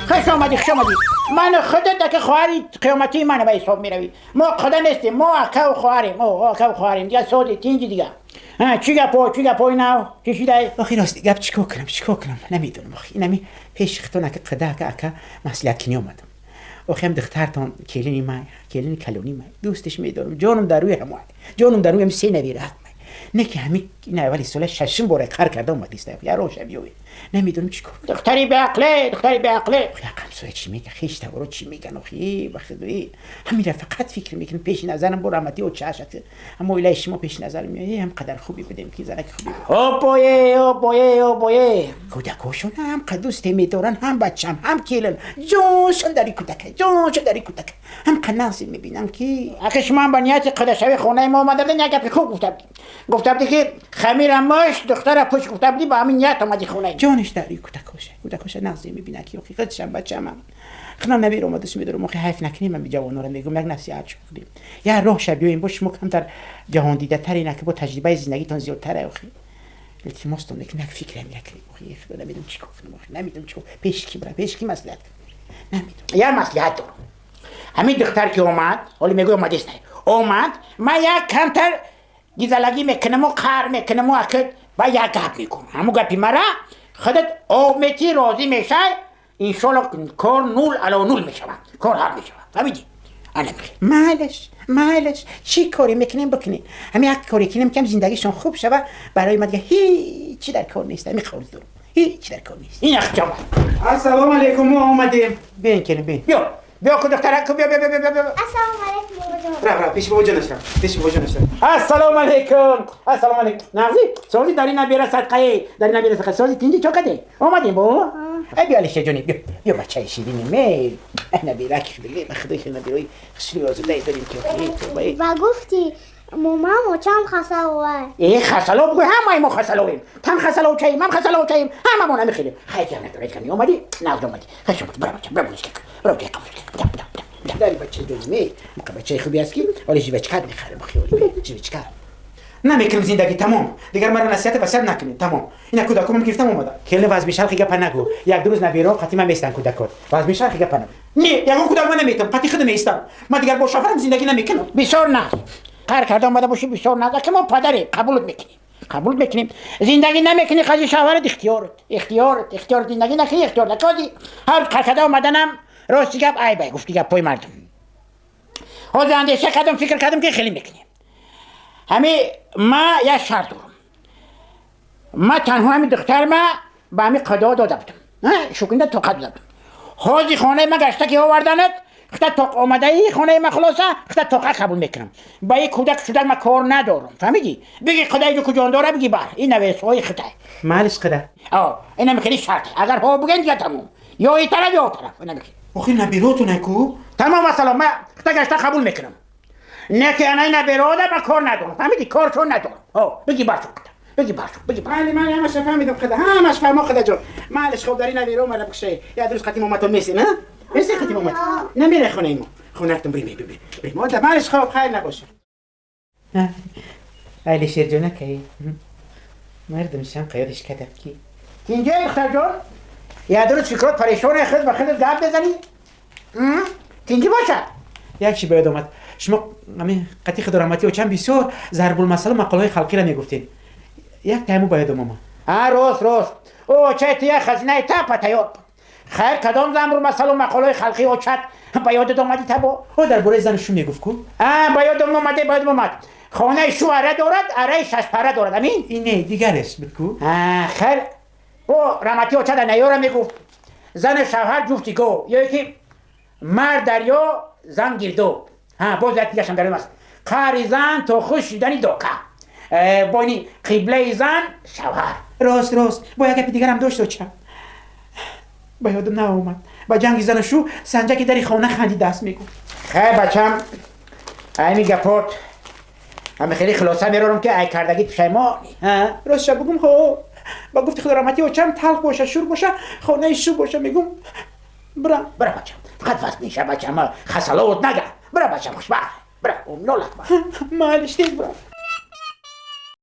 Хуш омадӣ, хуш омадӣ. Ман худат ака хоҳари қиёматии мана ба ҳисоб меравӣ. Мо қуда нестем, мо акаву хоҳарем, акаву хоҳарем. Дига сози тинҷи дига. Чӣ гапо, чӣ гапои нав чӣ шидай? Охи, рости гап, чӣ кор кунам, чӣ кор кунам, намедонам. Охи, инами пеши хитон ака қуда, ака маслиҳат кинӣ омадам. Охи, ҳам духтартон келини май, келини калони май, дӯсташ медорам, ҷонум дар рӯи ҳамоай, ҷонум дар рӯи ҳами се навираат май. Не ки ҳами ин аввали сола шашум бора қар карда омадиста, я роша биёвед, намедонам чӣ кор. Духтари беақле, духтари беақле. Охи, ҳамсоя чӣ мега, хеш таворо чӣ меган? Охи, ба худои, ҳамира фақат фикр мекунам, пеши назарам бо раҳмати очааш, ҳама оилаи шумо пеши назарам меояд. Ҳам қадар хуби будем ки занаки хуби. Опое, опое, опое. Кӯдакошон ҳам қадӯсте медоранд, ҳам бачам, ҳам келин, ҷоншон дари кӯдака, ҷоншон дари кӯдака, ҳам қаназе мебинам ки. Ака, шумо ҳам ба нияти қадашавӣ хонаи мо омада будед, як гапи хуб гуфта будӣ. Гуфта будӣ ки хамира муш, духтара пуш, гуфта будӣ, ба ҳамин ният омадӣ хонаи. Ҷониш дари кӯдакоша, кӯдакоша нағзе мебина ки охи худшам бачамам хунам набир омадаш медорам. Охи, ҳайф накунем, ман ҷавонора мегӯм, як насиҳат кунем, як роҳ ша биёем бо шумо, камтар ҷаҳондидатар, ина ки бо таҷрибаи зиндагитон зиёдтара. Охи, илтимостон мекунем, як фикр ҳамира кунем. Охи, худо, намедонам чӣ кор кунам. Охи, намедонам чӣ кор, пеши ки бирам, пеши ки маслиҳат кунам, намедонам. Як маслиҳат дорам. Ҳамин духтар ки омад, ҳоли мегӯй омадест, омад, ман як камтар гизалагӣ мекунаму қар мекунаму ака ба як гап мегӯм. Ҳамун гапи мара худат об метӣ, розӣ мешай, иншолло кор нул ало нул мешавад, кор ҳал мешавад. Фаҳмидӣ? Ана мехе. Майлаш, майлаш, чӣ коре мекунем, бикунем. Ҳамин як коре кунем, кам зиндагишон хуб шава. Барои ма дига ҳечи дар кор нест, ҳамин қавл дорам, ҳечи дар кор нест. Ин ахча омад. Ассалому алайкум, мо омадем. Бин, келин, бин. Биё, биё ку, духтара ку, биё, биё, биё, биё. Ассалому алайкум, бобоҷон. Рав, рав, пеши бобоҷонаш рав, пеши бобоҷонаш рав. Ассалому алайкум, ассалому алайкум. Нағзи, сози? Дари набера садқае, дари набера садқа. Сози, тинҷи, чо каде омадем бо? Ай, биё, Алишаҷони, биё, биё, бачаи ширини ме, ай набирак, ба худои, набирои хушри озудаи дорем ки. Ва гуфти момам очам хасаловай. Э, хасало бугӯ, ҳамаи мо хасаловем. Тан хасаловчаим, ман хасаловчаим, ҳамамон ҳами хелем. Хайр, ҷам надоред, ками омадӣ, нағз омадӣ, хуш омадӣ. Бира, бача, бира, булишка, бира, бира, бира, бира. Дари бачаҷони ме, муқа бачаи хуби аст ки оли жвачка мехарем, хиёли жвачка. Намекунам зиндагӣ, тамом. Дигар маро насиҳати васият накунед, тамом. Ина кӯдакомам гирифтам, омадам. Келин, вазмишалхи гапа нагӯ. Як ду рӯз набиро қатима местан кӯдакот. Вазмишалхи гапа нагӯ. Не, ягон кӯдак ма наметам, қати худам меистам. Ман дигар бо шофарам зиндагӣ намекунам. Бисёр нағз, қар карда омада бошӣ, бисёр нағз. Ака, мо падарем, қабулут мекунем, қабул мекунем. Зиндагӣ намекунӣ қази шавҳарат, ихтиёрат, ихтиёрат, ихтиёрат. Зиндагӣ накунӣ, ихтиёр накози. Ҳар қар карда омаданам, рости гап, айбай гуфти гапҳои мардум. Ҳозир андеша кардам, фикр кардам ки хеле мекунем. Ҳами ма як шарт дорам. Ма танҳо ҳами духтарма ба ҳами қадо дода будам, шукинда тоқат дода будам. Ҳозир хонаи ма гашта ки оварданат, хита тоқ омадаи хонаи ма, хулоса, хита тоқа қабул мекунам. Ба ин кӯдак шудак ма кор надорам, фаҳмидӣ? Биги қудаи куҷон дора, биги бар ин навесҳои хитай. Малиш, қида. Инами хеле шарт. Агар ҳо буген, дига тамом, ё и тараф, ё тараф, инами хеле. Охи, набиротуна ку? Тамом, вассалом. Ма хита гашта қабул мекунам, не ки анаи наберода ма кор надорам, фаҳмидӣ? Коршон надорам. Биги баршо, биги баршо, биги. Майли, майли, ҳамаша фаҳмидам, қида, ҳамаш фаҳмо, қидаҷон. Майлиш, хоб, дар ин наберо мара бикушай. Як рӯз қатим омадтон месен, а месен қатим омад, намере хонаи мо, хонактон бирем, бирем, бирем. Ода, майлиш, хоб, хайр набоша. Айли шерҷона кай мардум шам қаёдиш кадам ки. Инҷа, духтарҷон, як рӯз фикрот парешоне, худ ба худат гап мезанӣ, тинҷӣ бошад. Як чи ба ёд омад. Шумо ҳамин қати худораҳматӣ очам бисёр зарбулмасалу мақолаҳои халқиро мегуфтед. Як тайму ба ёдам омад. А, рост, рост, очай ту як хазинаи тапа тайёр. Хайр, кадом зарбулмасалу мақолаҳои халқи очат ба ёдат омадӣ табо? О, дар бораи зану шу мегуфт ку. А, ба ёдам омаде, ба ёдам омад. Хонаи шу ара дорад, араи шашпара дорад, амин. Ин не, дигареш буд ку. Хайр, о раҳматӣ очада наёра мегуфт: зану шавҳар ҷуфти гов, ё ки мард дарё, зан гирдоб. Боз як дигашам дар аст: қари зан то хуш шудани дока, бо ини қиблаи зан шавҳар. Рост, рост, бо як гапи дигарам дошт очам, ба ёдам наомад. Ба ҷанги зану шу санҷаки дари хона хандидааст, мегуфт. Хайр, бачам, ҳами гапот ҳами хеле хулоса мерорам ки ай кардагӣ пушаймонӣ. Ростша бугум, хо, ба гуфти худораҳматӣ очам, талх боша, шур боша, хонаи шу боша, мегум, бирам. Бира, бачам, фақат васт меша, бачам, хасаловот нага. Бира, бачам, хушбахт бира, нолат. Майлиш, тез бирам.